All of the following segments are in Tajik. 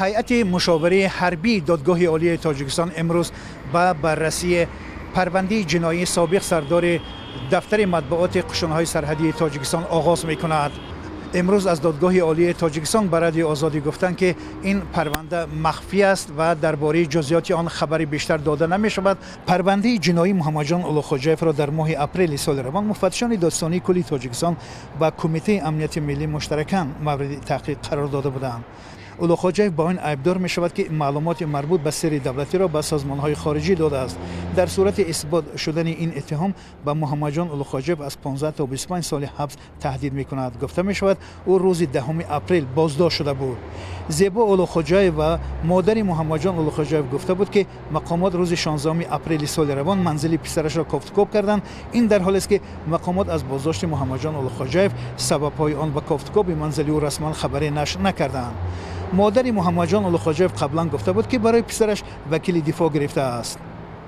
Ҳайати мушовираи ҳарбии Додгоҳи Олии Тоҷикистон имрӯз ба баррасии парвандаи ҷиноии собиқ сардори дафтари матбуоти қушунҳои сарҳадии Тоҷикистон оғоз мекунад. Имрӯз аз Додгоҳи Олии Тоҷикистон ба Радиои Озодӣ гуфтанд, ки ин парванда махфӣ аст ва дар бораи ҷузъиёти он хабари бештар дода намешавад. Парвандаи ҷиноии Муҳаммадҷон Улуғхоҷаевро дар моҳи апрели соли равон муфаттишони Додситонии кулли Тоҷикистон ба Кумитаи амнияти миллӣ муштаракан мавриди таҳқиқ қарор дода буданд. Улуғхоҷаев ба он айбдор мешавад, ки маълумоти марбут ба сирри давлатиро ба созмонҳои хориҷӣ додааст. Дар сурати исбот шудани ин иттиҳом ба Муҳаммадҷон Улуғхоҷаев аз 15 то 25 соли ҳабс таҳдид мекунад. Гуфта мешавад, ӯ рӯзи 10 апрел боздошт шуда буд. Зебо Улуғхоҷаева, модари Муҳаммадҷон Улуғхоҷаев, гуфта буд, ки мақомот рӯзи 16 апрели соли равон манзили писарашро кофтукоб карданд. Ин дар ҳолест, ки мақомот аз боздошти Муҳаммадҷон Улуғхоҷаев, сабабҳои он ва кофтукоби манзили ӯ расман хабаре нашр накарданд. Модари Муҳаммадҷон Улуғхоҷаев қаблан гуфта буд, ки барои писараш вакили дифоъ гирифтааст.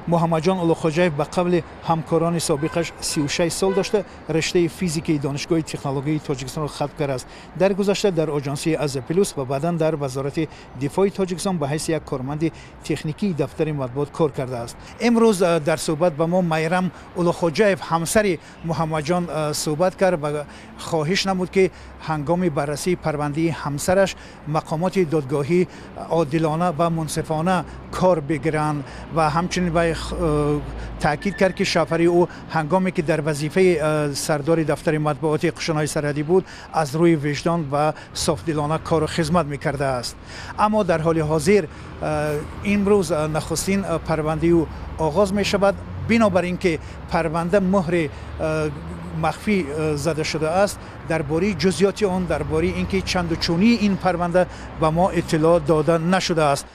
Муҳаммадҷон Улуғхоҷаев ба қавли ҳамкорони собиқаш 36 сол дошта, риштаи физикаи Донишгоҳи технологияи Тоҷикистонро хатм кардааст. Дар гузашта дар оҷонсии Азия Плюс ва баъдан дар Вазорати дифои Тоҷикистон ба ҳайси як корманди техникии дафтари матбуот кор кардааст. Имрӯз дар суҳбат ба мо Майрам Улуғхоҷаев, ҳамсари Муҳаммадҷон, суҳбат кард ва хоҳиш намуд, ки ҳангоми баррасии парвандаи ҳамсараш мақомоти додгоҳӣ одилона ва мунсифона кор бигиранд ва ҳамчунин вай таъкид кард, ки шавҳари ӯ ҳангоме ки дар вазифаи сардори дафтари матбуоти қушунҳои сарҳадӣ буд, аз рӯи виҷдон ва софдилона кору хизмат мекардааст. Аммо дар ҳоли ҳозир имрӯз нахустин парвандаи ӯ оғоз мешавад. Бинобар ин ки парванда муҳри махфӣ зада шудааст, дар бораи ҷузъиёти он, дар бораи ин ки чанду чунии ин парванда ба мо иттилоъ дода нашудааст.